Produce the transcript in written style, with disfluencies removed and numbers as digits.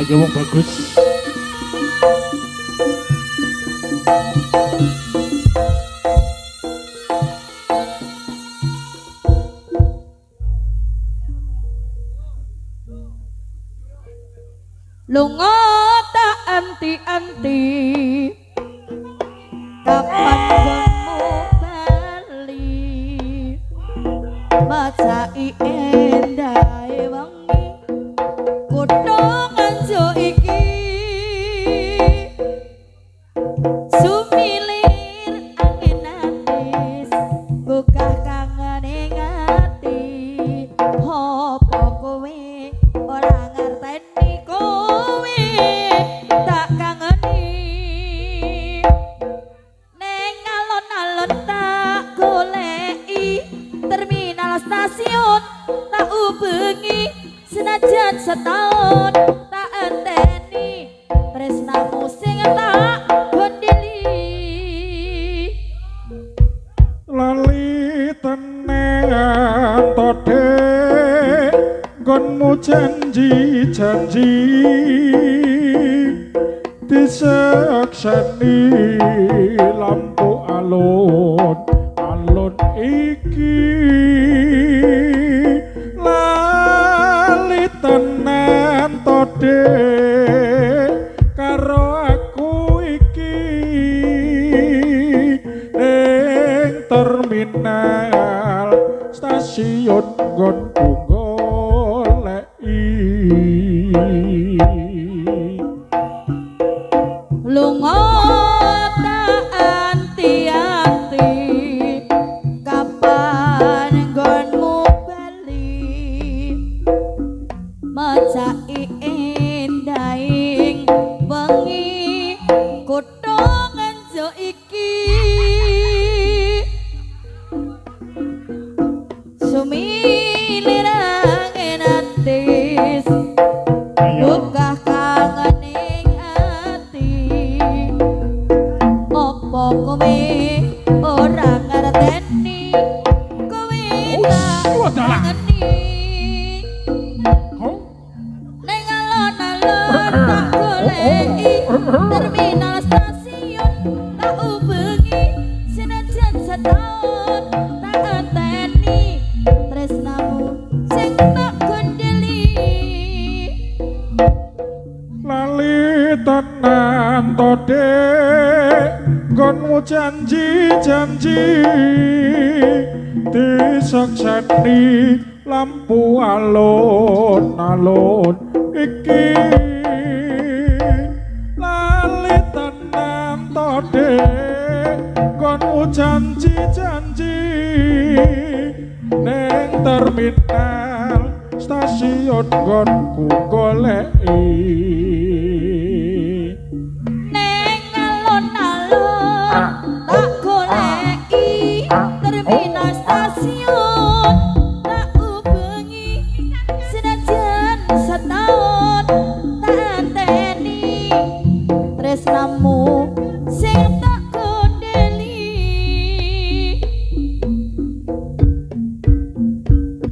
Ayo wong bagus. Lunga tak anti-anti, kapan gonmu bali, macai endahe wengi kutha Nganjuk iki, sumilir angin atis gugah kangene ati, opo kowe ora ngerteni kowe tak kangeni, neng alon-alon tak goleki terminal stasiun tak ubengi, senajan setahun tak enteni tresnamu sing tak gondeli. Lali tenan to Dek, nggonmu janji-janji disekseni lampu alun alun iki. Lali tenan to Dek karo aku iki, ning terminal stasiun nggonku goleki. Lunga tak anti-anti, kapan nggonmu bali, macai endahing wengi kutha Nganjuk iki, sumilir angin atis gugah kangening ati, opo kowe ora ngerteni kowe tak kangeni, ning alon-alon tak goleki terminal stasiun tak ubengi, senajan setahun tak enteni tresnamu sing tak gondeli. Lali tenan to Dek, nggonmu janji-janji disekseni lampu alun-alun iki. Lali tenan to Dek, nggonmu janji-janji ning terminal stasiun nggonku goleki.